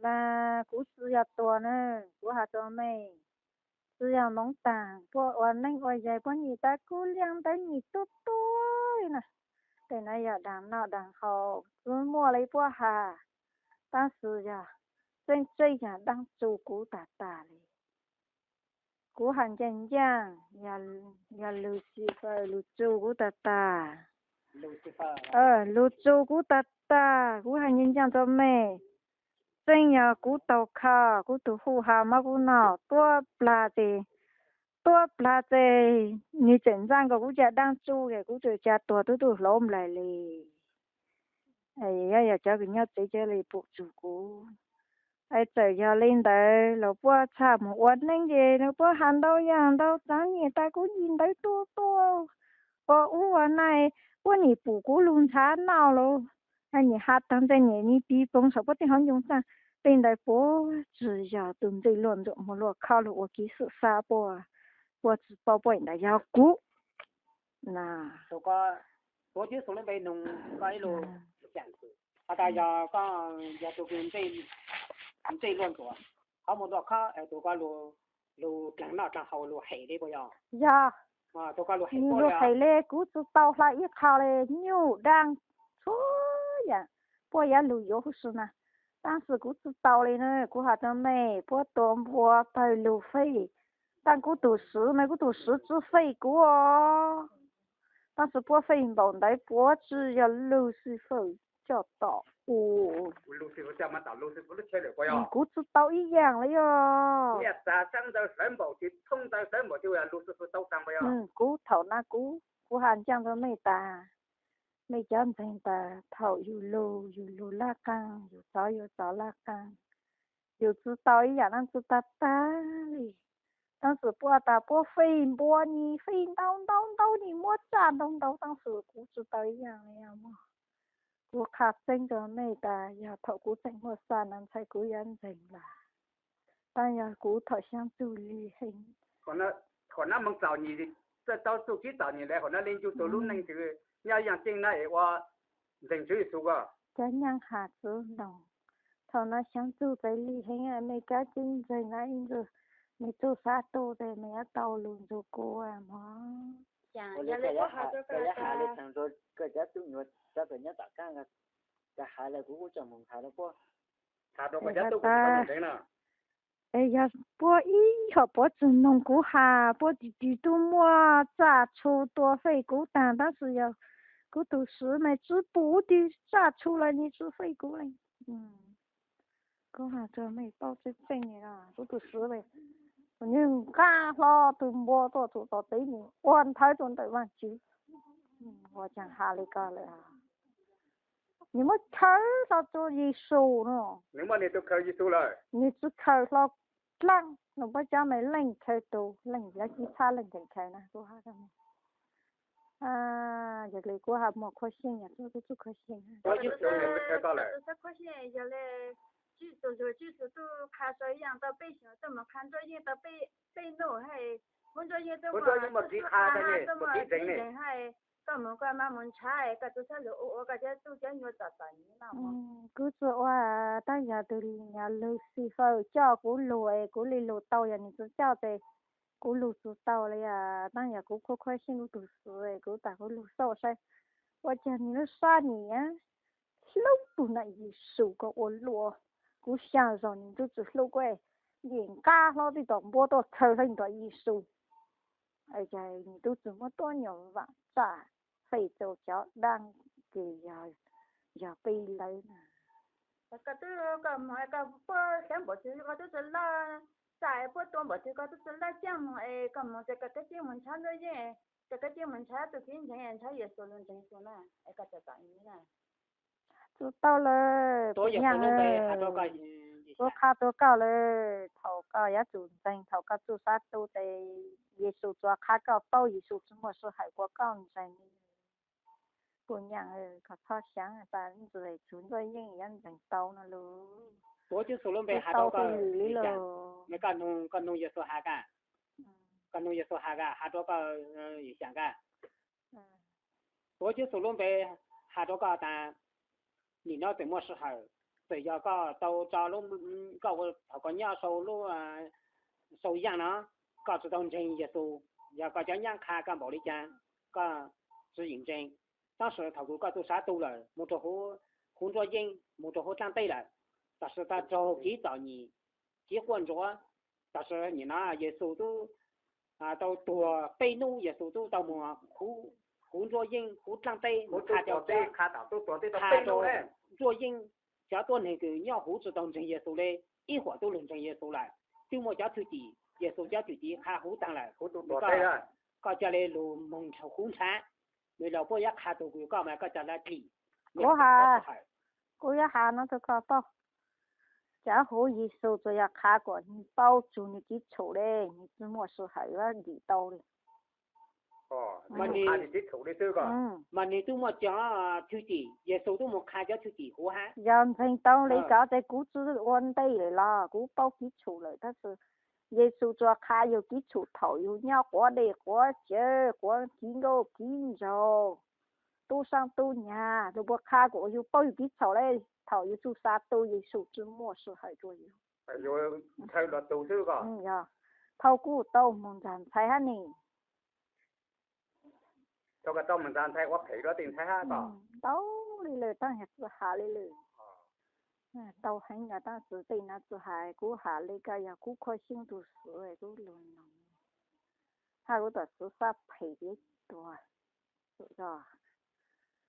Mas kuv tsis yog tuag na, kuv has rua mej, tsi yog moov taag puab ua neeb ua yaig puab nyim tas kuv liag ntawv nyim tuab tuab li na. Tej nuav yog daag noj daag haus tsi muaj li puab has, tab sis yog tseeb tseeb yog Daab Tsu kuv tag tag li. Kuv has ncaaj ncaaj, yog Lucifer lug tsu kuv tag tag. Lug tsu kuv tag tag, kuv has ncaaj ncaaj rua mej. Tseeb yog kuv tau kha, kuv tug hu has mob kuv noj tuab plag tes, tuab plag tes, nwg tseem ntxaa nkaus kuv ca Daab Tsu, kuv tseem ca tuag tub tub hlauv nplaig li. Yog cov kws nyob tsev cov li pum tsug kuv. Es txawm yog li ntawd los puab txhaj moog ua neeb ces puab has ntau yaam ntau tsav nyem tas kuv nyim ntawv tuab tuab, ua ub ua no, puab nyim pum kuv lug ntshav noj lug, nyem has taag nteg nyem ni pig poov saum puab tej hauv ncoo txaj. Tej ntawd puab tsi yog tug ntxej luaj ntsuam muag luaj khob lug ua kev xwm xav puab, puab tsi paub puab ntawd yog kuv na. Tuav Tswv Yexus lub npe noog koj ib lus, has tas yog koj yog tug ntxej luaj ntsuam, qhov muag luaj khob, tug koj lug dlaag noj dlaag haus lug hem li puas yog? Yog, tug koj lug hem puab li. Lug hem li, kuv tsi tau hla ib qho li, nyuj daab txhua yaam puab yuav lug yuav huv si na, tab sis kuv tsi tau li na. Kuv has rua mej, puab tua npua pawg lug fej, tab kuv tug swv mas kuv tug swv tsi fej kuv os. Tab sis puab fej npaum ntawd puab tsi yog Lucifer coj tom u. Kuv tsi tau ib yaam li os. Kuv thaum na kuv, kuv has ncaaj rua mej tas, mej cov ntseeg tas thaum yug lug yug lug laj qaab, yug txov yug txov laj qaab, yug tsi tau ib yaam dlaab tsi tag tag li. Tab sis puab tas puab fej npua ni fej ntau ntau ntau ni muab txaj ntau ntau, tab sis kuv tsi tau ib yaam li os mog. Kuv qha tseeb rua mej tas yog thaum kuv tseem muaj xaj na ntshai kuv yuav ntseeg lawm, tab yog kuv thaum xyaav txug lig heev. Qhov nab moog txom nyem, txawj tau txuj kev txom nyem le, qhov nab le ncu tug lub neej twg nyob yaaj ceeb na es ua ntseeg Tswv Yexus ko. Cov nyaaj has tsi noog, thaum nab xyaav txug peb lig heev, mej kav tsij ntseeg na ib ntsis, mej txuj sab tug tes mej yuav tau lug nrug kuv mog. Koj yuav has le thaam koj cov tub nyuam cov kws nyob tom qab, koj has le kuv kuj tsoom moog has rua puab. Es yog puab ib yam puab tsi noog kuv has, puab tig tig tub muab txaj tshu tua fej kuv taag, tab sis yog kuv tug swv mas tsi pum tug txaj tshu lawm ni tsi fej kuv le. Kuv has rua mej paub tseeb tseeb, kuv tug swv mas nws nqaj hlo tug npua tuaj txug tom teb nws ua nthawv rua ntawm Vaajtswv. Ua caag has le ko lawm, nws muab khaws hlo rua Yexus no. Nws tsi khaws hlo dlaab, nws puab cov mas leej khaws tug, leej yuav ci txhab leej nkees khaws na. Yog le kuv has muaj khuv xyeej, yog kuv txuj khuv xyeej. Yog le Tswv Yexus lug, Tswv Yexus tub qha sau ib yaam tau peb xyoos, tub moog qha Ntsuab Yeej tau peb nub, hab Ntsuab Yeej tub muaj kev qha, tub muaj kev ntseeg, hab koj moog koj mam moog nrhav, koj tsi txhob lug ua ua koj cov tub cov nyuam txom txom nyem no. Kuv tsi ua, tab yog tug Lucifer coj kuv lug es kuv le lug tau, yog nws tsi coj tes kuv lug tsi tau li. Tab yog kuv khuv khuv xyeej kuv tug swv, kuv tas kuv lug xauj saib ua caag nws lub sab nws hlub tug nam Yexus ko ua luaj. Kuv xyaa zaug nws tub tsi hlub kuv, nce nqaj hlo tej tom npua tuaj khaws hlo nrog Yexus. Nws tub tsi muab tuab nyuam vaam txaj fej rua cov dlaab, ces yog peb lawv na. Koj tub, koj moog, koj puab xyaav npaum twg koj tub tsi laj txaj, puab tua npaum twg koj tub tsi laj caaj moog es koj moog tes koj kav tsij moog nrhav Ntsuab Yeej, koj kav tsij moog nrhav tug kev ntseeg, nrhav Yexus lug ntseeg Yexus na, es koj txom txom nyem na. Tsi tau lawm, tus nyaab, kuv qha rua koj lawm, thaum koj yuav tsum ntseeg, thaum koj txuj sab tug tes Yexus tsuas qha koj paub, Yexus tsi muaj sij hawm kuas koj ntseeg li. Tus nyaab, koj txhob xyaav tas ntsis tug Ntsuab Yeej yuav ntseeg tau no lug. Tau lwm li lawm. Koj nug Yexus has, koj nug Yexus has, has rua koj xyaam koj. Tuav Tswv Yexus lub npe has rua koj tas, nim no tseem muaj sij hawm, txawm yog koj tau tso lub, koj thaum koj nyob sau lub, sau yaaj no, koj tsis tau ntseeg Yexus, yog koj cov nyab qha koj npaum li cas, koj tsis yeem ntseeg. Tab sis thaum kws koj tau xav tu lawm, mus rau huv nruab yeeb, mus rau huv dlaab teb lawm, tam sim koj raug kev txom nyem, kev quaj ntsuav, tam sim nim no Yexus tub tau tuag peb hnub, Yexus tub tau mus huv nruab yeeb huv dlaab teb mus qha cov, qha rau nruab yeeb, cov tuab neeg kws nyob huv tsis tau ntseeg Yexus le, ib huam tub lug ntseeg Yexus lawm, twb muaj cov thwj tim, Yexus cov thwj tim qha huv taag lawm. Koj ca le lug moog huv nrhav, nws los puab yuav qha tug kws koj mas koj ca le dlim. Kuv has, kuv yuav has no rau koj paub, cov huv Yexus tsuas yog qha kom nwg paub tsug nwg kev txhaum le, nwg tsi muaj sij hawm yuav dlim tau le. Mas nwg twb muaj cov thwj tim, Yexus tub mus qha cov thwj tim huv hab. Yog ntseeg tau le kod tes kuv tsi ua ntej lawm los kuv paub kev txhaum lawm, tab sis Yexus tsuas qha yug kev txhaum thaum yug nyob quav dej quav cawv quav kiv nkauj kiv nraug, tub saab tub nyag, lug puas qha kom yug paub yug kev txhaum le. Thaum yug txug xav tu, Yexus tsi muaj sij hawm rua yug. Yog, thaum kuv tau moog nrug ntxhais hab ne, tau li lawm, tab yog tsi has li lawm. Tau heev, tab sis tej nuav tsi has, kuv has le koj yog kuv khuv xim tug xwv kuv lug noog, hab kuv tam sim xav phem ib tug.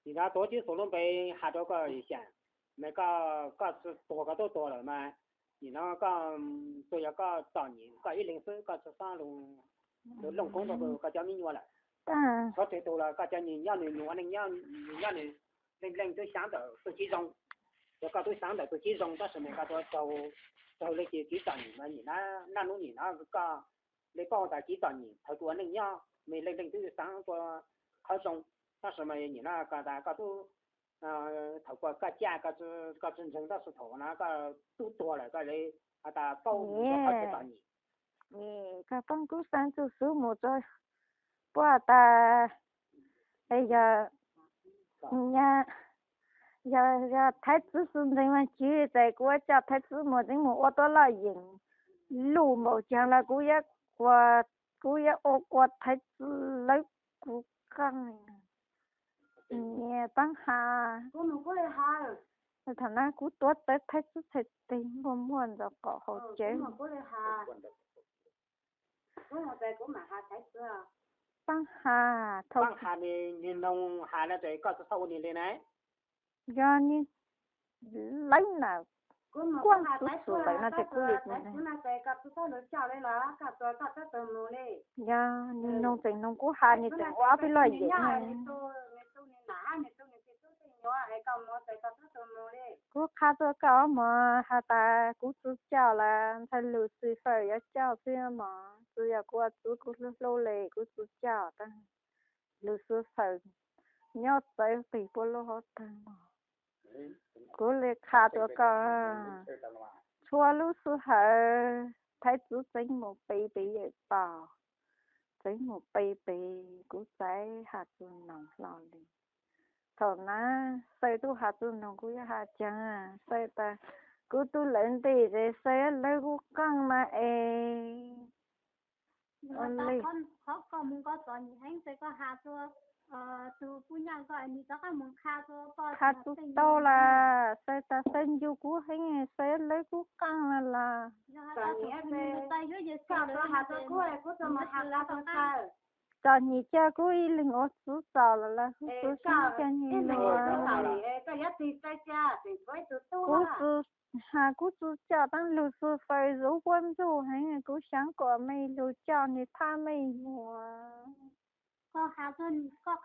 Nim no tuav Tswv Yexus lub npe has rua koj xyaam, mas koj, koj tsi tuag koj tub tuag lawm mas, nim no koj tsuas yog koj txom nyem koj ib leeg xwb, koj tsi xob lug looj koob rua koj cov mi nyuam lawm. Txhob tseg tug los koj cov nyuas nyob, nwg nyob, nwg nyob, nwg leej leej twb xyaav ntawm tug kev zoo, yog koj tub xyaav ntawm tug kev zoo, tab sis mas koj tsuas raug, raug le kev txom nyem mas nim no, naj nub nim no koj le paub tas kev txom nyem thaum kws ua neej nyob mas leej leej twb xyaav rua qhov zoo, tab sis mas nim no koj tas koj tub, thaum koj caj koj tsi ntseeg, tab sis thaum no koj tub tuag lawm koj le has tas paub mus rua qhov txom nyem. Koj poob kuv xaav txug xub mus rua puab tas, yog, yog, yog Thaiv Txwv xwb ntseeg Vaajtswv tas kuv yuav coj Thaiv Txwv mus tsev mus ua tuab laj yeem luj npaum caag los kuv yuav, kuv yuav ua, ua Thaiv Txwv lawv kuv qaab. Nyias paab has. Thaum no kuv tuav tawv Thaiv Txwv txhais tes muaj muaj ntxuav qaum hauv cawv. Paab has, thaum, nwg noog has le tes koj tsi txhob ua nwg le na. Yog nwg lawv na, kuaj txug xwm lawm no tes kuv le, yog nwg noog tseem noog kuv has nwg tseem ua ob peb laj yeem. Kuv qha rua koj mog has tas kuv tsi coj lawm, ntxhais Lucifer yuav coj xwb mog, tsi yog kuv ua txwv kuv hlub hlub le kuv tsi coj tab Lucifer nyob txawv qig puab lub hauv tawg mog. Kuv le qha rua koj, txhua lub sij hawm Thaiv Txwv tseev mus pe pem yawm txaus, tseev mus pe pem kuv txaiv has txug noog hlo le. Thaum na Xaw tub has txug noog kuv yuav has caag, Xaw tas kuv tub lawv ntej es Xaw lawv kuv qaab na es. Qhov koj mus koj txom nyem heev tes koj has rua tug puj nyaaj koj es nwg rov qaab mus qha rua koj, qha tsi tau lawm, Xaw tas Xaw ncu kuv heev, Xaw lawv kuv qaab na las. Txom nyem coj kuv ib leeg ua txwv txaus lawm las, kuv tsi xav coj nwg lug. Kuv tsi has, kuv tsi coj tab Lucifer zuv puab ntsuj heev, kuv xyaav kom mej lug coj nwg thab mej nyuam. Koj qha rua nwg paub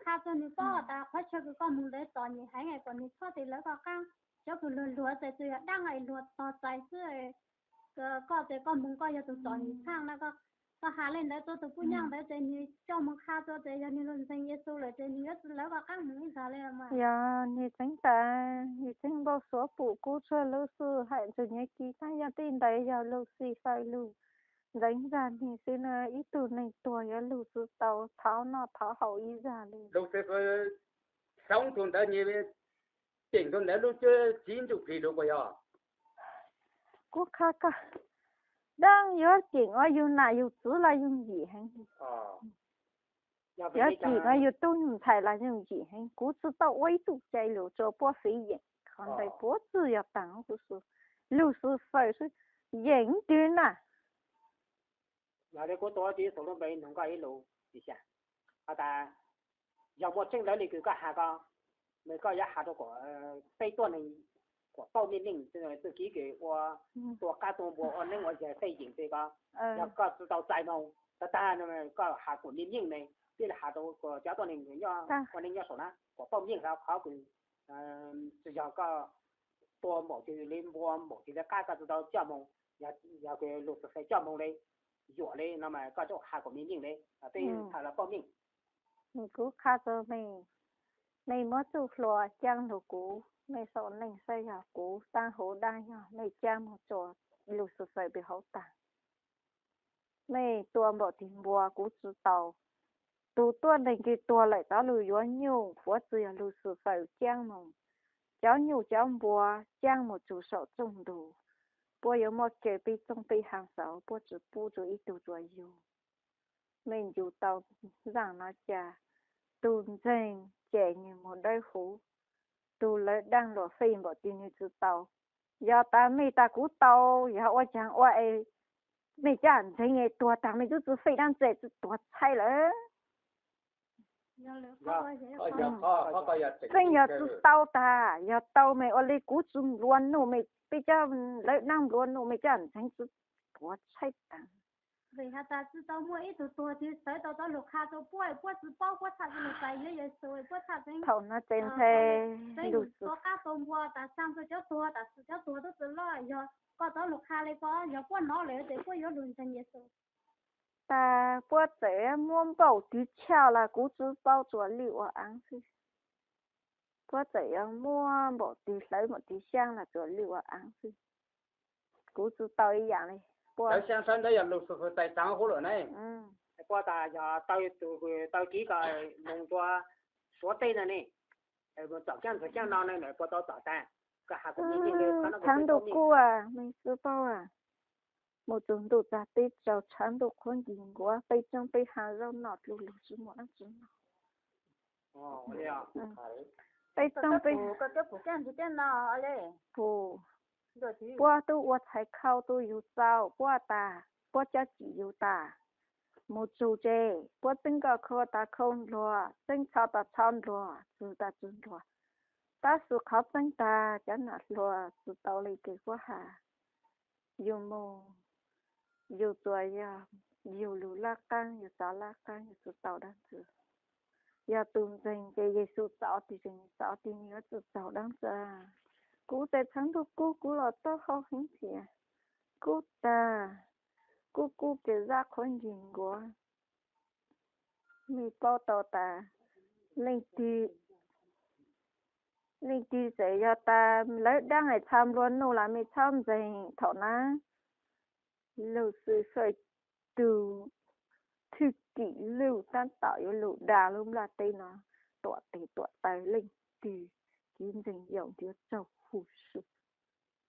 tas qhov chaw kws koj mus ntawd txom nyem heev, kom nwg txhob tes lawv koj qaab. Cov kws luag luag tes tsuas yog daab es luag tog txais xwb. Koj tes koj mus koj yog tug txom nyem txhaaj na, koj has le ntawd rua tug puj nyaaj ntawd tes nwg coj mus qha rua tes yog nwg lug ntseeg Yexus lawm tes nwg yuav tsi lawv koj qaab mus ib zag le mas. Yog nwg tseev tas, nwg tseev npau suav pum kuv txhua lub sij hawm ntawm nyav kis, tab yog tej ntawd yog Lucifer lug ntxeev zag nwg xwb na, ib tug neeg tuag yuav lug tsi tau thov noj thov haus ib zag le. Lucifer xyoob tug ntawd nwg ceem rau ntawd lub cuab txiv ntsuj plig rau puas yog? Kuv qha koj, dab yuav ceem ua yug nam yug txwv los yug yim heev. Yuav ceem ua yug tub yug ntxhais los yug yim heev. Kuv tsis tau ua ib tug cai lus rau puab fiv yeem, qhov ntawd puab txwj yog taag huv su, lug su fawm xwb, yeem twg na. Yog li kuv tuav tib xus lub npe nug koj ib lus, tsis xav has tas yog muaj tseeb ntawd li kws koj has ko, nws koj yuav has rau kuam peb tuab neeg kuam pauj meej meej, txuj kev kws ua tua qab tua npua ua neeb ua yaig tej yeem tej ko, yog koj tsis tau txais moog tag tag, koj has kuam meej meej ne, thiaj li has rau kuam cov tuab neeg nyob ua neej nyob saum na kuam pauj meej hlo qhov kws tsis yog koj tua npaum twg li npua npaum twg li qab koj tsis tau coj moog, yog kws lug xwm fais coj moog li, yuam li no mas koj tsuas has kuam meej meej li, peb txhaj los pauj meej. Kuv qha rau mej, mej muab txuj hlua caab lug kuv, mej sau neej saib yog kuv taab huv dlaab yog mej caab moog rua lug xwm fais peb hauv taag. Mej tua npaum twg npua kuv tsis tau. Tug tuab neeg kws tuag lawm cov lug yuav nyuj puab tsi yog lug xwm fais caab moog, cov nyuj cov npua caab moog tsuas saum tsooj ntug, puab yuav muaj kev peb txooj peb haag xauv, puab tsi pub rua ib tug rua yug. Mej ncu tau zaaj no cas, tug ntseeg ces nwg moog dawb huv, tug lawv daab luam fej npaum twg nwg tsi tau. Yog tas mej tas kuv tau, yog ua caag ua es mej caj ntseeg es tuag taag mej tub tsi fej dlaab tsi tuag tshaib lawm. Tseeb yog tsi tau tas, yog tau mej ua le kuv tsi nplua nuj mej, peb cov lawv daab nplua nuj mej caj ntseeg tsi tuag tshaib taag. Tsis tau muaj ib tug tuag twg txawv tau tau lug qha rua puab, puab tsi paub puab txhaj tsi lug tas yuav Yexus puab txhaj tseeb. Thaum no ces nthe lug tua qab tua npua tas saab rua cov tuag, tas sim cov tuag tub tsi loj, yog koj tau lug qha le ko, yog puab nov lawm ces puab yuav lug ntseeg Yexus. Tas puab txawm muab npaum twg chaj los kuv tsi paub, tsuas lwj ua aav xwb. Puab txawm yuav muab npaum twg hlawv npaum twg xyaab los tsuas lwj ua aav xwb. Kuv tsi tau ib yaam le. Puab xyaab sawv ntawd yog lug xwm fais taag huv lawm ne. Puab tas yog tau tug tau kiv ko moog rua Suav teb no ne, txom caab ntxhov caab no ne, puab tau txom tas. Tshaav ntuj kub, mej tsi paub, mus txug ntuj txag teb tsaus, tshaav ntuj qhuav nkig nkuav, peb tsob peb hav zaub noj dlub lug tsi muaj dlaab tsi noj. Peb tsob peb, puab tub ua txhais khau tub yug txaus, puab tas, puab cab cim yug tas, mus tsug tsev, puab txeeb kom khau tas khau npluag, txeeb tsho tas tsho npluag, tsug tas tsug npluag. Tab sis qhov txeeb tas cov nam hluas tsi tau le kws puab has. Yug mus, yug tsuas yog yug lug laj qaab, yug txav laj qaab, yug tsi tau dlaab tsi. Yog tug ntseeg ces Yexus txav twg ces nwg txav twg, nwg yuav tsi txaug dlaab tsi. Kuv tes tshaav ntuj kub, kuv los taub hau heev thiab. Kub tas, kub kub kev zaj qhuav nkig nkuav. Mej paub tau tas, leej twg, leej twg txawm yog tas lawv daab es txha nplua nuj los mej txhob ntseeg thaum na. Lug xwm fawm tug thwj tim lug tab tom yuav lug da lub nplaj teb no tuam tes tuam taw, leej twg kev ntseeg yaum ntiav tsaug huv su,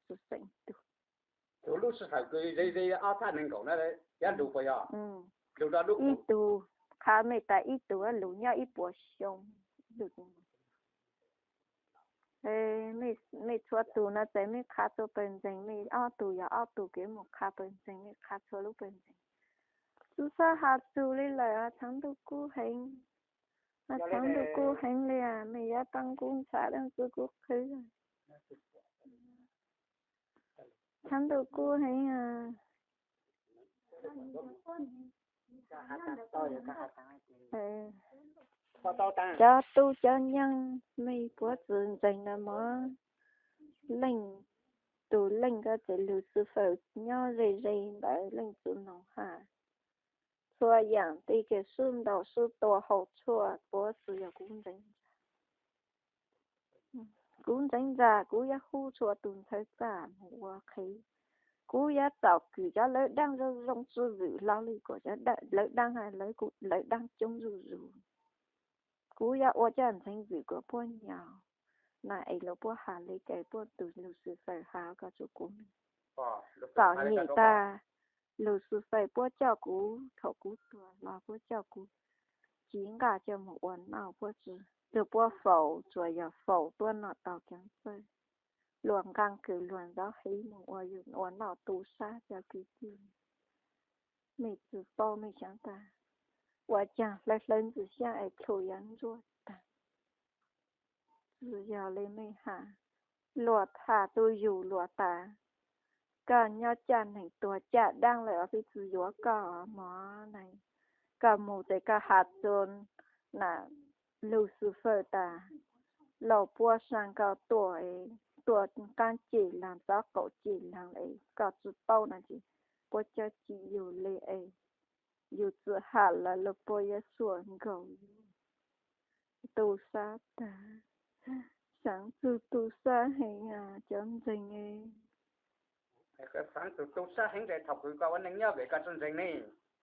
su seem tug. Tug lub sij hawm kws ze ze ob thaj neeg nkaum na, cov lug puas yog? Lug rau lub ib tug, qha mej tas ib tug lug nyob ib puas xyoo. Mej txhua tug no tes mej qha txhua pawg ntseeg, mej ob tug yog ob tug kev mus qha pawg ntseeg, mej qha txhua lub pawg ntseeg. Tsi txhob has txug li lawm, tshaav ntuj kub heev. Tshaav ntuj kub heev li, mej yuav tau kub ntshav dlaab tsi kub qhwv. Tshaav ntuj kub heev. Cov tub cov nyaab, mej puab tsi ntseeg na mog. Leej, tug leej ko ces lug xwb fawm nyob ze ze ntawd leej tsi noog has. Txhua yaam tej kev sib ntaus sib tua hauv tshuaj puab tsi yog kuv ntseeg. Kuv ntseeg ntag, kuv yuav hu txhua tug ntxhawv txaj mus ua qhev. Kuv yuav txaus kws cov lawv daab zoo zoo tsi zwm hlo li kuas cov lawv daab, lawv daab coob zuj zus. Kuv yuav ua cov ntxheev zwm kuas puab nyaum. na es lawv puab has li cas puab tus Lucifer has koj tsuas kuv mloog. Txom nyem tag, Lucifer puab coj kuv thaum kuv tuag los puab coj kuv tsis nqaj coj mus ua noj, puab tsuas, puab faus tsuas yog faus tuab noj tau ceev xwb. Luag nqaa kws luag ntxov heev mus ua yus ua noj tu sab cov kwv tij. Mej tsi paub mej xaav tas ua caag hlawv hlawv ntxwg xyaab es plhu yuav ntsuab tag. Tsi yog li mej has, luag has tu yus luag tas, koj nyob caj neeg tuag caj daab lawm os, peb tsi yuav koj mog na. Koj mus tes koj has txug na Lucifer tas, lauj puab saa koj tuaj, tuaj qaab cem laag txov qaum cem laag es koj tsi paub no ces puab cov cim yus li es yus txwm ham lawv los puab yuav xuam nkaus yus. Tu sab tag, xaav txug tu sab heev cov ntseeg. Xaav txug tu sab heev tes thaum kws koj ua neej nyob vim koj tsi ntseeg ne.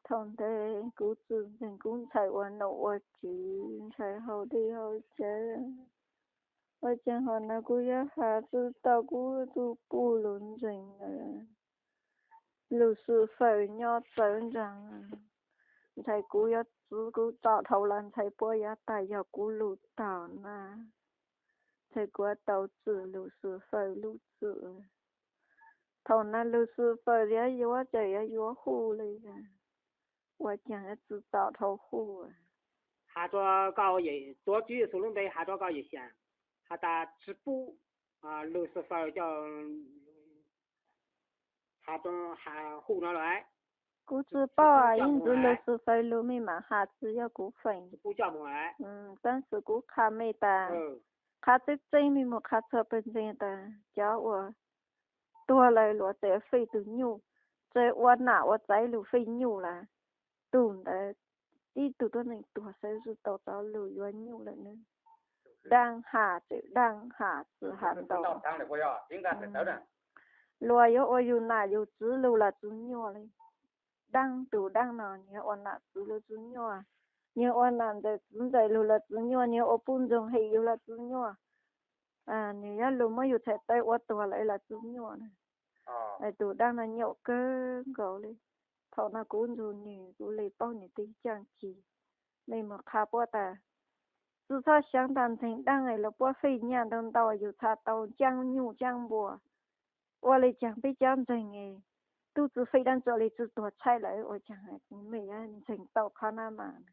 Thaum ntawd kuv tsi ntseeg, kuv ntshai ua nom ua tswv, ntshai haus dej haus cawv. Ua caag hov no kuv yuav has tsi tau kuv tug puj lug ntseeg lawm. Lucifer nyob txawv nraag, ntshai kuv yuav txwv kuv txaus dhau los ntshai puab yuav tas yog kuv lug tog na. Ntshai kuv yuav tau txwm Lucifer lub txwm. Thaum no Lucifer yuav yuav ces yuav yuav huj li, ua caag yuav tsi txaus dhau huj. Has rua koj, tuav Tswv Yexus lub npe has rua koj yawm xyaam, has tas tsi pub Lucifer coj, has rua, has huj no lawm. Kuv tsi paub, ib ntxiv Lucifer lug mej maam has, tsi yog kuv feem. Tab sis kuv qha mej tas, qha tseeb tseeb mej mus qha txhua pawg ntseeg tas cov uas tuag lawm luag tseem fij tug nyuj, tseem ua nam ua txaiv lug fij nyuj lawm, tug ntawd ib tug tuab neeg tuag xwb tsi tau txov lug yuav nyuj lawm ne. Daab has tseem daab has tsi has ntau. Luag yuav ua yug nam yug txwv lug los tsi nyuaj li. Daab tug daab no nwg yuav ua nam txwv lug tsi nyuaj, nwg yuav ua nam ntxawm txwv ntxawm lug los tsi nyuaj, nwg yuav ua pub ntsoog hem yug los tsi nyuaj, nwg yuav lug muab yug txhais tes ua tuag lawm los tsi nyuaj na. Tug daab no nyuaj kawg nkaus li. Thaum no kuv nrug nwg, kuv le paub nwg tej caaj ci. Mej mus qha puab tas, tsi txhob xyaav tas ntseeg daab es luag puab fij nyaj ntau ntau yug txhaj tau caab nyuj caab npua. Ua le caag peb cov ntseeg, tub tsi fij daab tsi ua le tsi tuag tshaib lawm, ua caag mej yuav ntseeg tau qhov nab mas.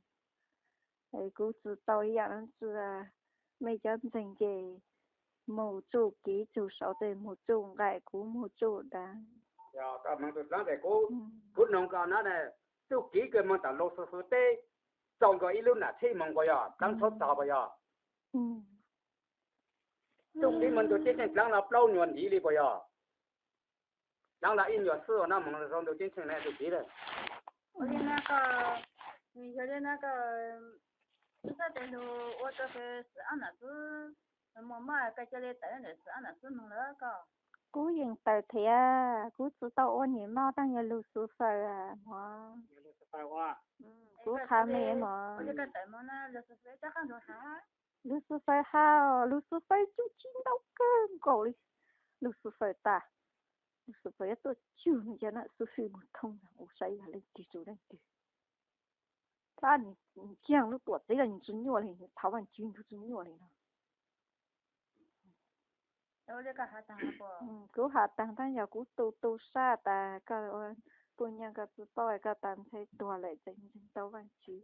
Kuv tsi tau ib yaam dlaab tsi, mej cov ntseeg ces moog tsuj kev tsuj saud, tes moog tsuj nqaim, kuv moog tsuj dav. Kuv noog koj no, txuj kev kws moog tom Lucifer teb txaus nkaus ib lub nam tsheb moog puas yog? Dlaab thaub txog puas yog? Txuj kev moog ntua ceeb tsheej dlaab los plaub nyuas ntiv li puas yog? Dlaab los ib nyuas xwb no moog zoo ntua ceeb tsheej na txuj kev lawm. Kuv yeej tawm thiab, kuv tsi tau ua nyem mob, tab yog Lucifer mog. Kuv qha mej mog. Lucifer has, Lucifer tsuj ci ntau kawg nkaus li. Lucifer tas, Lucifer yuav tuaj cug nwg cov nam xib fwb moog thooj ua saib yog leej twg tsuj leej twg. Tab nwg caag lub tuam txiv los nwg tsi nyuaj li, nwg thov Vaajtswv nwg tsi nyuaj li no. Kuv has taag, tab yog kuv tu tu sab tas koj puj nyaab koj tsi paub, koj tas ntshai tuag lawm tseem ntseeg tau Vaajtswv.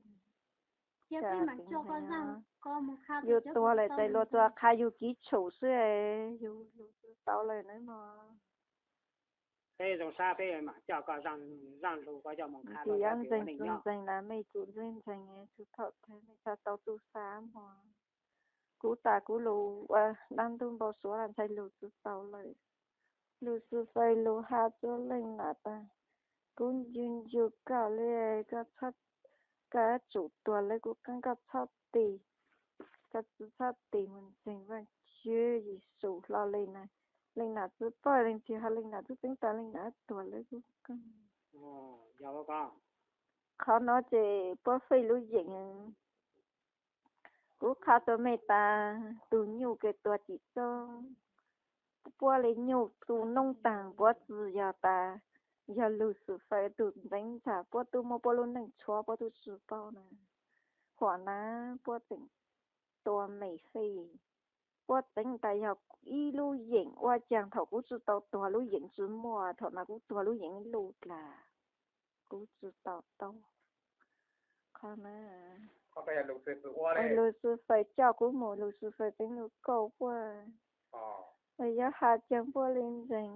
Yug tuag lawm tseem luag tsuas qha yug kev tshum xwb, yug lug tsi tau lawm na mog. Peb zoo sab peb maam coj koj zaaj lug, koj coj moog qha. Tsi yuav ntseeg tsi ntseeg na, mej tsi ntseeg ntseeg, tsi thaum twg mej txhaj tau txuj sa mog. Kuv tas kuv lug ua dlaab ntub npau suav los ntshai lug tsi tau lawm. Lucifer lug has rua leej nam tas, kuv ncu ncu koj le, koj txhob, koj yuav tsum tuag lawm kuv qeeb koj txhob tig, koj tsi txhob tig mus ntseeg Vaajtswv Yexus hlo li na. Leej nam tsi paub leej twg, ho leej nam tub txeeb tas leej nam tuag lawm kuv qeeb. Qhov no ces puab fij lub yeem, Kuv qha tus me tas tus nyuj kws tuag tim txob, puab li nyuj tu noob taag puab tsi yog tas, yog Lucifer tus ntxeev tas puab tub muab puab lub neej tshuab puab tub tsi paub na. Huam na puab tseem tua me fej, puab tseev tas yog ib lub yeem ua caag thaum kuv tsi tau tuag lub yeem tsi muaj, thaum no kuv tuag lub yeem ib lub dlaag, kuv tsi tau taub. Qhov na, Lucifer coj kuv mus, Lucifer tseev lug kauj puab, yuav has caag puab li ntseeg,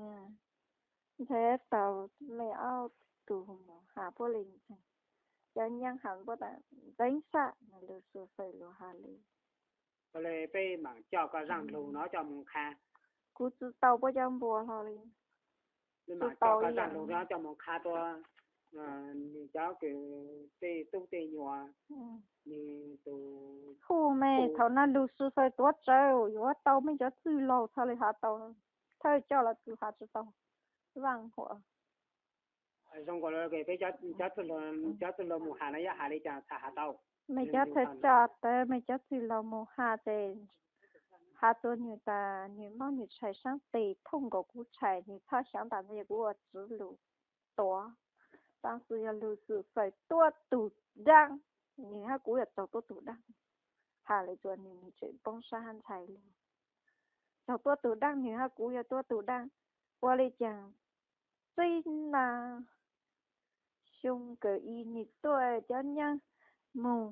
ntshai tau me aub tug mus has puab li ntseeg. Cov nyaab has puab tas ntxeev sab, Lucifer lug has li. Peb maam coj koj zaaj lug no coj mus qha. Kuv tsi tau puab cov npua hlo li. Peb maam coj koj zaaj lug no coj mus qha rua nwg cov kws tej tub tej nyuam, nwg tus hu me. Thaum no Lucifer tuav tsawv yuav tau mej cov txwj laug txhaj li has tau, thawj coj los tsi has tsi tau. Vaaj huam. Zoo nkaus peb cov txwj laug mus has no yuav has li cas txhaj has tau. Mej cov thawj coj tawv, mej cov txwj laug mus has ces has rua nwg tas nwg mob nwg tshais saab tes thooj nkaus kuv tshais, nwg txhob xyaav tas ntawd yog kuv ua tswv lug tuav. Tab sis yog Lucifer tuab tug daab, nwg hab kuv yuav raug tuab tug daab. Has li rua nwg, nwg tseem poob sab hab ntshai lug. Raug tuab tug daab, nwg hab kuv yog tuab tug daab. Ua li caag txij na xyoo kawm ib nwg tuaj cov nyaab mus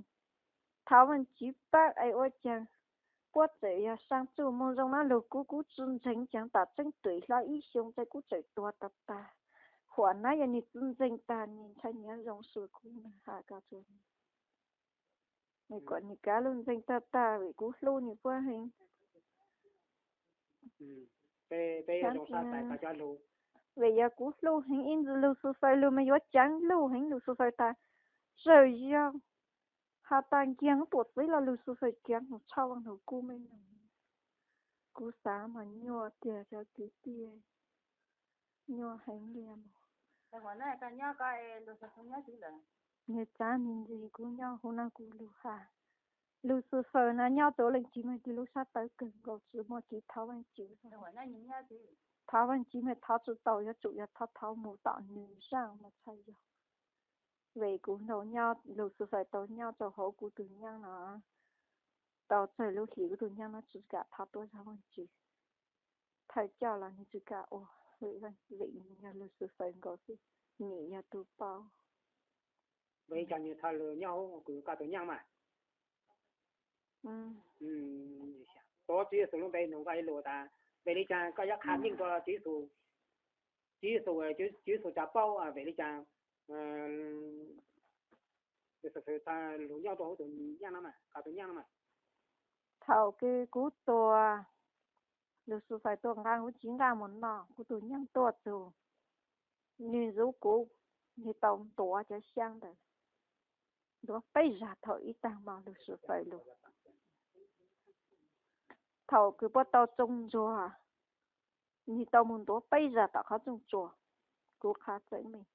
thov Vaajtswv paab es ua caag puab txawm yog saa txuj moo zoo na lug kuv, kuv tsi ntseeg caag tas tseeb twm hlo ib xyoo ces kuv txawm tuag tag tag. Huam na yog nwg tsi ntseeg tas nwg ntshai nwg zoo su kuv na has koj tsuag. Nwg kuas nwg kav lug ntseeg tag tag vim kuv hlub nwg puab heev. Vim yog kuv hlub heev ib ntsis Lucifer lug mas yuav caav lug heev Lucifer tas, txawm yog has tas nkiag tuam txiv los Lucifer caav mus tshaj Vaaj Lug Kub mej noog. Kuv xav mas nyuaj tiag cov kwv tij, nyuaj heev li os. Nwg txav nwg ntsis kuv nyob huv no kuv lug has. Lucifer na nyob rua leej twg mas tig lub sab tawv kawg nkaus tsi muaj kev thov Vaajtswv. Thov Vaajtswv mas thov tsi tau, yuav tsum yog thov thov mus tom nwg zaaj mas txhaj yog. Vim kuv nrug nyob, Lucifer tau nyob rau hauv kuv tug nyaab no, tau txawg lub hlis kuv tug nyaab no tsi kam thov tuab zag Vaajtswv. Thawj coj los nwg tsi kam ua, vim yog Lucifer nkaus xwb, nwg yog tug paub. Vim cov nwg thov lug nyob huv kws koj tug nyaab mas, tuav Tswv Yexus lub npe nug koj ib lus tas, vim li cas koj yuav qha meej rua Tswv Yexus, Tswv Yexus, Tswv Yexus cov paub vim li cas Lucifer lug nyob rua huv tug nyaab no, koj tug nyaab no mas. Thaum kws kuv tuag, Lucifer tuaj nqaa kuv tsi nqaj mus noj, kuv tug nyaab tuaj txug, nwg ntxuav kuv, nwg tau ntuav cov xyaab ntawd, ntuav peb zag thaum ib taag mo Lucifer lug. Thaum kws puab tau tsoo ntsuag, nwg tau mus ntuav peb zag tom qhov tsoo tsuas, kuv qha txawm mej,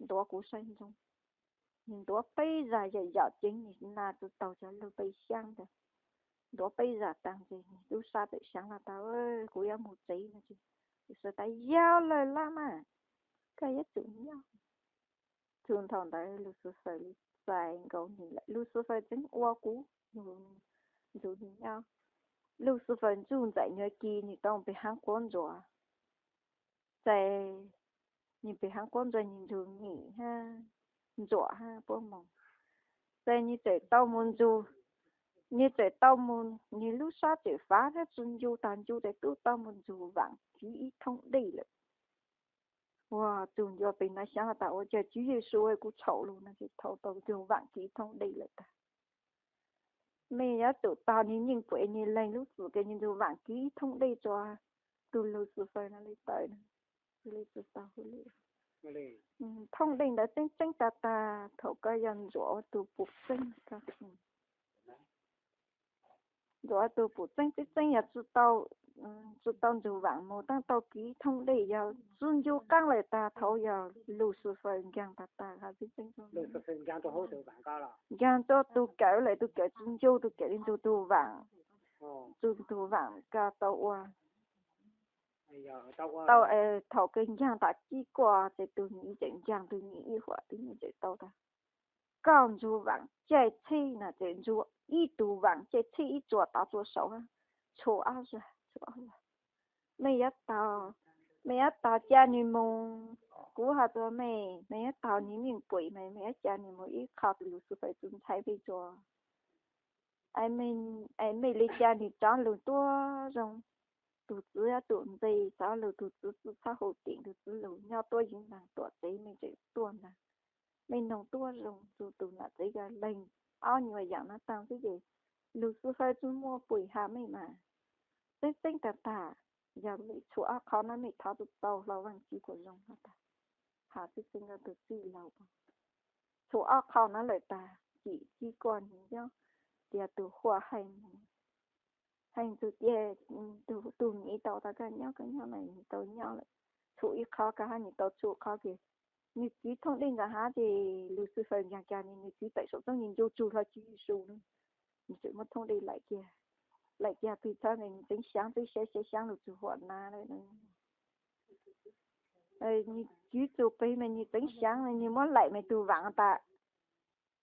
ntuav kuv saib ntsoov. Nwg ntuav peb zag yam yam ceev, nwg na tsi taug cov lug peb xyaab ntawd. Ntuav peb zag taag ces nwg tub sab txawm xyaav los tas, kuv yuav mus tsev no ces, Lucifer tas yog lawm lab mas, koj yuav tsum nyob. Txug thaum ntawd Lucifer li txais nkaus nwg lawm, Lucifer tseev ua kuv nrug nwg nyob. Lucifer ntsug ntxim nyuag kis nwg tau peg haav quab ntsuag, txais nwg peg haav quab ntsuag nwg nrug nyem hab ntsuam hab puab moog, txais nwg txawm tau mus ntsug, nwg txawm tau mus, nwg lub sab txawm fav hab tsi ncu tag ncu tas tub tau mus ntsug vaam kiv ib thoob dej lawm. Ua tug ncua peg na xyaav tas ua cas Tswv Yexus kuv txhaum lug no ces thaum tau ntsug vaam kiv ib thoob dej lawm tag. Mej yuav tsum tog nwg yeej pum nwg leeg lub txim kws nwg ntsug vaam kiv ib thoob dej rua tug Lucifer no li tawm na. Li tsi tau hu li. Thoob dej ntawd tseeb tseeb tag tag thaum koj yog ntsuam ua tug pum txeeb, ntsuam ua tug pum txeeb tseeb tseeb yog tsi tau tsis tau nrug vaam mus, taab tau kev thoob dej yog tsi ncu qaab lawm taag, thaud yog Lucifer nkaag taag taag has txij txeeb, nkaag rua tug kawm lawm, tug kawm tsi ncu, tug kawm le nrug tug vaam, tug vaam koj tau ua tau, thaum kws nkaag tom cib kuaj ces tug nyiv tseem nkaag, tug nyiv ib huam tug nyiv tseem tau taag, koj nrug vaam caij tsheb na ces nrug ib tug vaam caij tsheb ib tsuas tod tsuas saud, txhua ob zag txhua ob zag. Mej yuav tau, mej yuav tau ca nwg moog, kuv has rua mej, mej yuav tau nwg meej puim mas mej yuav ca nwg moog ib qho, tus Lucifer tsi ntshai mej tsuas, es mej le ca nwg rov lug tuab zoo. Tug txiv yuav tuam ntse, xav lug tug txiv tsi txhob haum deev, tug txiv lug nyob tuab yeej ntaag tuam tsev, mej tseem tuaj ntaag, mej noog tuab zoo, tug nam txiv yog leeg ob nyuas yaam nuav taag xwb ces Lucifer tsi muaj puim has mej mas. Tseeb tseeb taag taag, yog vim txhua ob qho nuav mej thov tsi tau hlo Vaajtswv kuas zoo nuav taag, has txij txeeb koj tug txwj laug, txhua ob qho nuav lawm taag, cim cib kuaj nwg nyob, tias tug huam hee, hee tug tias, tug nyiv tau taag koj nyob, koj nyob mas nwg tau nyob lawm, txhua ib qho koj hab nwg tau txhua qho kws nwg txiv thoob dej nkaag hab ces Lucifer nkaag kag nwg, nwg txiv tawm saum txoob nwg ncu tsug hlo Tswv Yexus, nwg tseem muab thoob dej laim kiag, laim kiag pig txhab nwg tseev xyaav, tseev xyaav xyaav xyaav lug txug huam nav lawm. Nwg kwv txug peg mas nwg tseev xyaav, nwg muab laim mas tug vaam tas,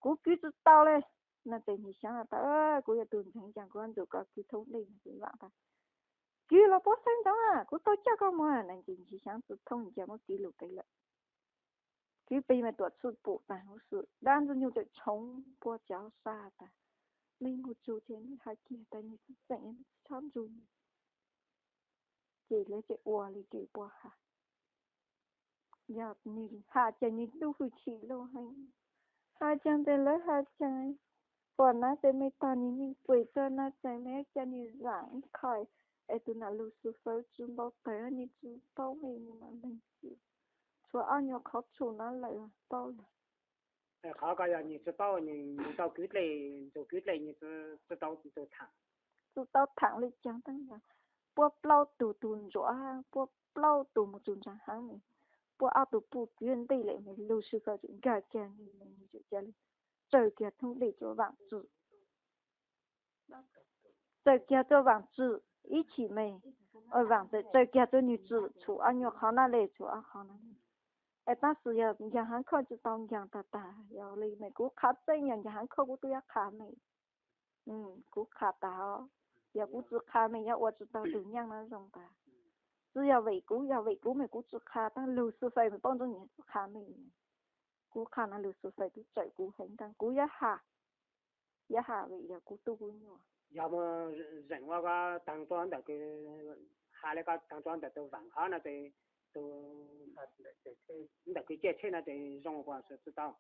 kuv kwv tsi tau le. No ces nwg xyaav tas, kuv yog tug ntseeg, caag kuv nrug koj kwv thoob dej? Tug vaam tas, kwv los puab xeeb ntawd, kuv tau coj koj moog. No ces nwg xyaav tsi thoob, nwg ca muab kwv lug tev lawm. Kwv peg mas tuam txhwj pum taag huv si, dab ntxwg nyoog tseem tshoov puag cov sab tas, mej moog tsug ces mej has kiag tas nwg tsi tseem, mej tsi txhob nrug nwg, ces lawv tseem ua le kws puab has. Yog nwg has ces nwg lub hwj chim lug heev, has caag tes lawv has caag, huam nav tes mej tog nwg meej puim txug nav tes mej ca nwg zaam ib qho, es tug nam Lucifer tsi npau tawg, nwg tsi paub mej, nwg mam leeg xwb. Txhua ob nyuas qhov tshum nuav lawm paub lawm. Qhov ko yog nwg tsi paub, nwg tau kwv dlej, tug kwv dlej nwg tsi tau thaam, tsi tau thaam le caag taag yog puab plaub tug, tug ntsuam, puab plaub tug moog txug nraag haav, puab ob tug puj kwv ntej lawm mas Lucifer tseem nkaag kiag nwg, nwg tseem ca le tsaws kiag thoob dlej rua vaam txwm, tsaws kiag rua vaam txwm ib chim mas vaam txwm tsaws kiag rua nwg txwm, txhua ob nyuas qhov nuav le, txhua ob qhov nuav le. Es tab sis yog ncaag haav khoj tsi tau ncaag taag taag, yog le mas kuv qha tseeb, yog ncaag haav khoj kuv tub yuav qha mej. Kuv qha taag, yog kuv tsi qha mej yuav ua tsi tau tug nyaaj nuav zoo taag. Tsi yog vim kuv, yog vim kuv mas kuv tsi qha, taab Lucifer mas paub ntsoov nwg tsi qha mej. Kuv qha nuav Lucifer tub tsawm kuv heev taag, kuv yuav has, yuav has vim yog kuv tub kuv nyuas. Yog muaj zeem ua koj taag rua ntawm kws, has le koj taag rua ntawm tug vaam qhov no ces, tug, ntawm kws caij tsheb no ces zoo ua tsi tau?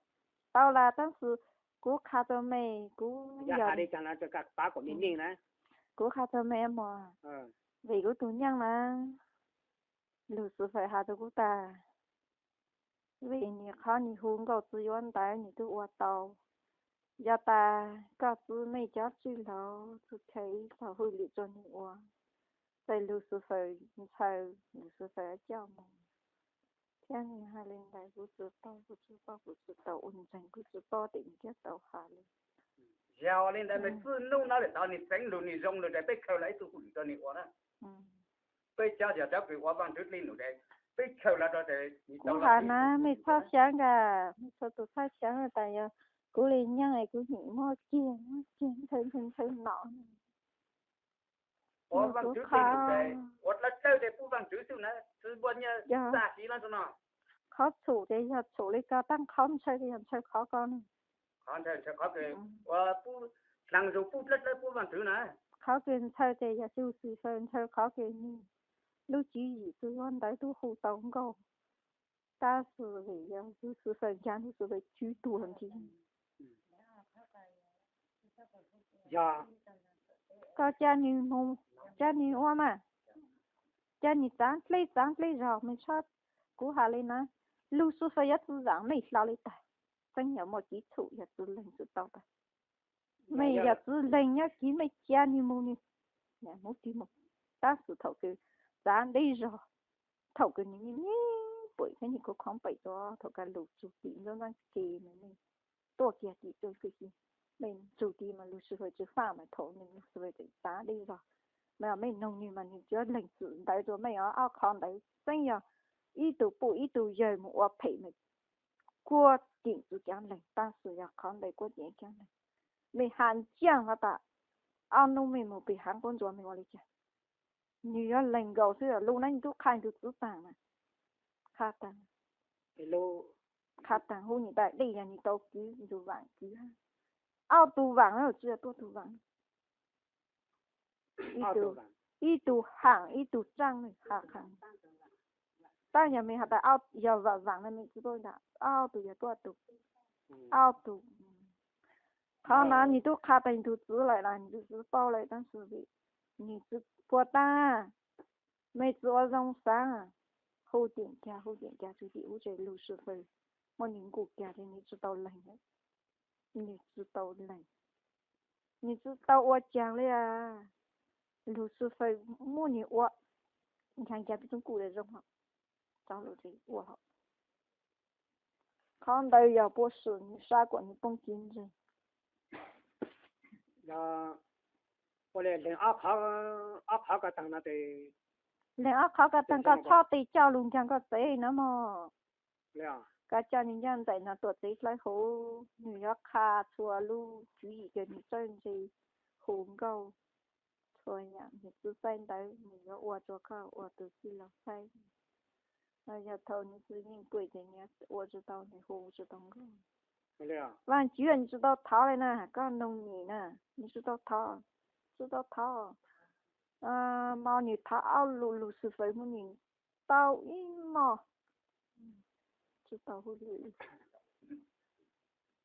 Tau las, tab sis kuv qha rua mej, kuv yog has le caag no rua koj pab kuas mej meej na. Kuv qha rua mej mog, vim kuv tug nyaaj na, Lucifer has rua kuv tas, vim nwg qhov nwg hu nkauj tsi yuav ntawv nwg tub ua tau. Yog tas koj txiv mej cov txwj laug tsi khaws ib txoj hwj lim rua nwg ua, ces Lucifer ntshaw, Lucifer coj moog. Thiab nwg has le ntawd kuv tsi paub, kuv tsi paub, kuv tsi tau ua ntseeg, kuv tsi paub tes nwg thiaj tau has le. Yog le ntawd mas txij nub no lawm tod nwg txeev lug nwg zoo lug tes peb khaws los ib tug hwj lim rua nwg ua na. Peb cov yog cov kws ua Vaajtswv dlej num tes peb khaws los rua tes kuv has na, mej txhob xyaav kag, mej txhua tus txhob xyaav tas yog kuv le nyaaj es kuv nim muab kiag muab kiag ntshaw ntshaw ntshaw nom. Ua Vaajtswv dlej num tes ua dlawb dlawb tes pub Vaajtswv xwb na, tsi npuaj nyiaj txag siv no. Qhov txhum tes yog txhum le koj, taab qhov ntshaw tes yog ntshaw qhov ko ne. Qhov ntshaw, ntshaw qhov kws ua pub, hlaang zug pub dlawb dlawb pub Vaajtswv na. Qhov kws ntshaw tes yog Lucifer ntshaw qhov kws nwg lub tswv yim tsi yuav ntawv tub hu tau nkauj. Tab sis vim yog Lucifer ncaag Lucifer cwv tuag nthi. Koj ca nwg moog, ca nwg ua mas, ca nwg txaav dleb txaav dleb zog mej txhob, kuv has le na, Lucifer yuav tsi zaam mej hlo le tag. Txheeb yog muaj kev txhum yog tsi leeg tsi tau tag. Mej yog tsi leeg nyob kiv mej ca nwg moog, nwg mus tig moog. tab sis thaum kws txav deb zog, thaum kws nws yeej pum kab nyuj khuv khoob pem rua, thaum kws lug txug tim ntxoov ntxaab ke, nws yeej tuaj kiag tim rua kawg si. Mej txug tid mas Lucifer tsi faj mas thaum nws Lucifer tseem txav deb zog. Mas yog mej noog nws mas nws tsi lees txim ntawd rua mej os. Ob qhov ntawd xeeb yog ib tug pum ib tug yawg mus ua phem mas kuaj ceem txug caav leeg, tab sis yog qhov ntawd kuaj ceem caav leeg. Mej has ntxiag has tas ob nub mej mus pem haav quab ntsuas mej ua li cas, nws yuav lees nkaus xwb. Lug nab nws tub qha nws tug txwv taag na, qha taag, qha taag hu nws tas dej yog nws tau kwv nws tug vaam kwv, ob tug vaam na, tsi yog tuab tug vaam, ib tug haam ib tug tsaaj, qha qha. Tab yog mej has tas yog vaam vaam na mej tsi paub tas ob tug yog tuab tug, ob tug. Qhov no nws tub qha tas nws tug txwv lawm na, nws tug txwv paub lawm tab sis nws tsi puag taag. Mej tsi ua zoo xaav, hu ceem kag hu ceem kag txug tim ub ces Lucifer muab nws nkuj kag ces nws tsi tau lees, nws tsi tau lees, nws tsi tau ua caag li. Lucifer muab nws ua nkaag kag peb tug nkuj zoo hab, txav lug ua hab. Qhov ntawd yog puab swm nws sab kuas nws poob kev ntseeg. Ua le lees ob qhov ko taag no tes, lees ob qhov ko taag koj txhob tes coj lug ncaag koj tsev na mog. Koj coj nws ncaaj nraim no tuam tsev dlawb huv, nws yuav qha txhua lub tswv yim kws nws txawj ntse, hu nkauj, txhua yaam nws txwv txaij ntawv nws yuav ua rua koj ua tug txwj laug txaij. Yog thaum nws txwv yeej pum ces nws ua tsi tau, nws hu tsi tau nkauj. Vaajtswv nws tsi tau thov li na, koj noog nws na, nws tsi tau thov, tsi tau thov. Mo nws thov ob lus, Lucifer muab nws tau ib moj, tsi tau hauj lwm.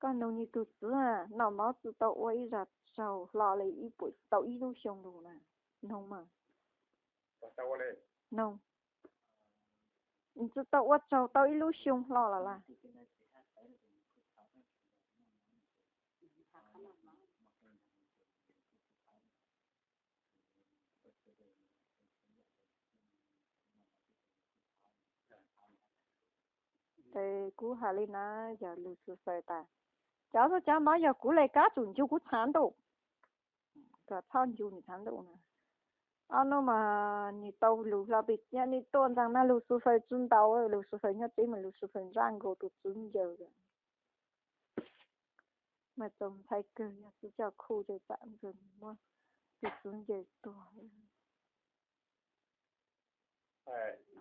Koj noog nws tug txwv, noj mov tsi tau ua ib zag tsaug hlo li ib puas tau ib lub xyoo lug na, noog mas, noog, tsi tau ua tsaug tau ib lub xyoo hlo los lawm. Ces kuv has li na, yog Lucifer tas, cov tub cov mov yog kuv le kab tsum ncu kuv txhav ntuj, kom txhob ncu nws txhav ntuj na. Ob nub mas nws tau lus hlo pem, yog nws tuaj ntxaag na Lucifer tsi ntaus, Lucifer nyob tsev mas Lucifer ntsaj nkaus tus txwv ncaws. Mas txaus ntshai kawg, yog tsi coj khu ces tsam nkaus muab tus txwv ncaws tuag.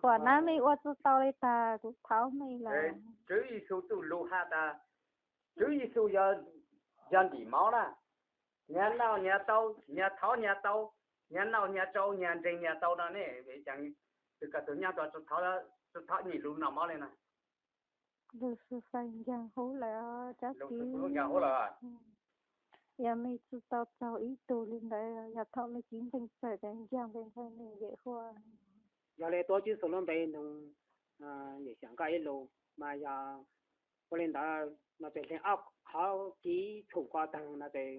Huam nab mej ua tsi tau li tag, kuv thov mej lawm. Tswv Yexus txuj lug has tas, Tswv Yexus yog ntim mov na, nyias noj nyias tau, nyias thov nyias tau, nyias noj nyias tsau, nyias ntseeg nyias tau no ne, cas tug kws nyob tod tsi thov nyias lug noj mov li na. Lucifer ncaag huv lawm, Lucifer ncaag huv lawm. Yog mej tsi tau txaug ib tug li ntawd, yog thaum mej txiv ntseeg txawm ces ncaag npe ntxhais mej yawm huaj. Yog li tuav Tswv Yexus lub npe noog, yawm xyaam koj ib lus, mas yog ua li ntawd no ces leeg ob qhov kev txhum ko taag no ces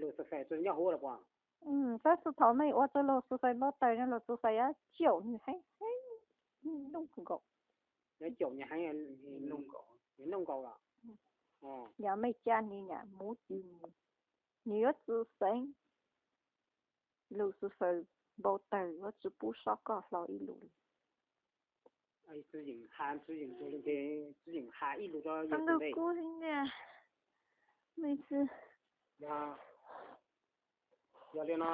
Lucifer tsi nyob huv lawm puas? Tab sis thaum mej ua rua Lucifer npau taws no Lucifer yuav caum nws heev heev, nws nuj nkaus, yuav caum nws heev, nws nuj nkaus los. Yog mej ca nws nyam muv tsis mus, nws yuav txwv xeeb. Lucifer npau taws yuav tsi pub sob koj hlo ib lus li. Tsi yeem has, tsi yeem has ib lus rau Yexus npe. Yog li no,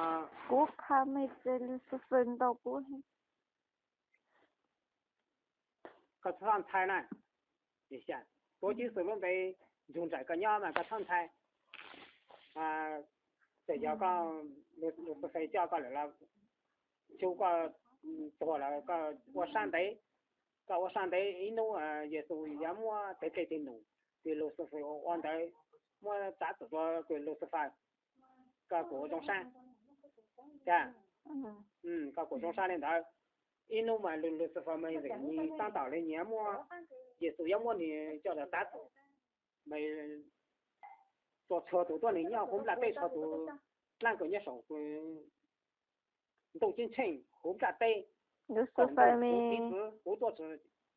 kuv qha mej ces Lucifer ntaus kuv. Koj txhob ntshai na, tuav Tswv Yexus lub npe nrug nraim koj nyob mas koj txhob ntshai. Txawm yog koj, Lucifer coj koj lawm los, tsuav koj tuag los koj ua sab ntev, koj ua sab ntev ib hnub Yexus yuav muab teg dlej teg num, ces Lucifer ua ntawd muab txav txim rua kws Lucifer, koj kuam zoo sab, koj kuam zoo sab li ntawd. Ib hnub mas Lucifer mas nws tab tom li nyias muab, Yexus yuav muab nws coj los txav txim, mas txhua txhua tus tuab neeg nyob huv nplaj teb, txhua tus dlaab kws nyob saum, ntuj ceeb tsheej huv nplaj teb, Lucifer, kuv tuaj txog,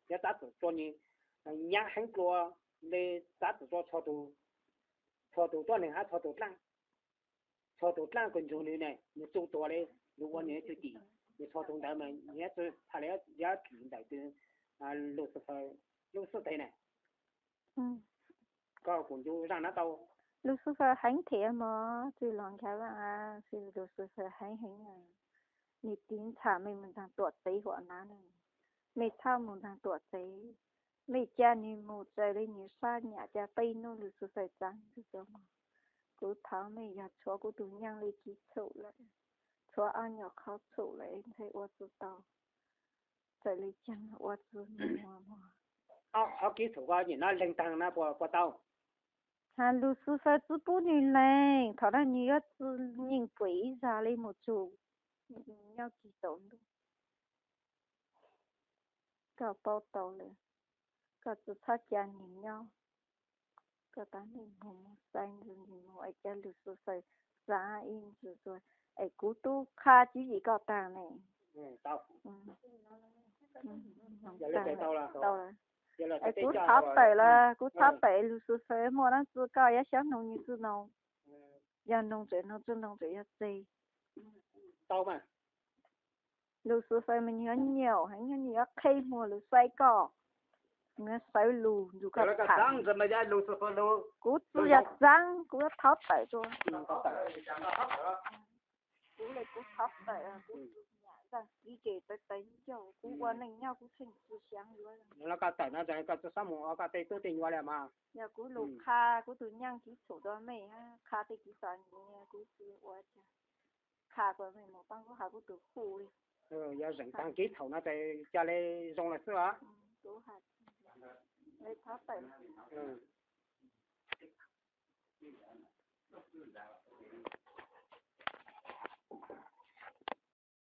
yog txav txim rua nws, nyab heev dlua, le txav txim rua txhua tus tuab neeg hab txhua tus dlaab, txhua tus dlaab kws nrug nws ne, nws txuj tuag le, nws ua nws cwj tim, nws txhua tus ntawd mas nws yuav txwv txhaj le yuav kis ntawm tus Lucifer lub xub teg ne. Koj kuj ncu zaaj nab tau. Lucifer heev thiab mog, tsis los nkaag Vaaj Av, Lucifer heev heev. Nws tiv ntxham mej mus ntaag tuam tsev huam nab ne, mej txhob mus ntaag tuam tsev. Mej ca nws mus txawm le nws sab nyam ca peb nub Lucifer txav nws tuaj mog. Kuv thov mej yog tshuav kuv tug nyaab le kiv txhum lawm, tshuav ob nyuag qhov txhum lawm ntshai ua tsi tau, txawm le caag ua tsi muaj mog. Qhov kiv txhum koj nyam no leeg taag na puas tau? Has Lucifer tsi pub nws leeg, thaum no nws yuav tsi nyeem pum ib zag le mus tsug nyob kis tsaus ntuj. Koj paub tau lawm, koj tsi txhob ca nws nyob. Koj tab mej mus mus xaiv ntxiv ntxiv mus es ca Lucifer xav ib ntxiv tuaj, es kuv tub qha tswv yim koj taag ne. Es kuv thov tawm lawm, kuv thov tawm Lucifer muaj dlaab tsi koj yuav xyov noog nws tsi noog. Yog noog tseem noog, tsi noog tseem yog tseg. Lucifer mas nws yuav nyaum heev, nws yuav qheb muag lug xaiv koj, nws yuav sawv lug nrug koj tham. Kuv tsi yog txaab, kuv yuav thov tawm dua. Kuv le kuv thov tawm, kuv tsi nyam zaaj kiv ke tawv tawv ncauj, kuv ua neej nyob kuv tsheej tsi xyaav yuav. Koj tawm no koj tsi xob mus ua koj tej tub tej nyuam le mas. Yog kuv lug qha kuv tug nyaab kiv txhum rua mej, qha tej kiv txom nyem kuv tsi ua, qha kuas mej mus paab kuv has kuv tug huj le. Yog zeem taag kiv txhum no ces ca le zoo lawm xwb os. Thov tawm.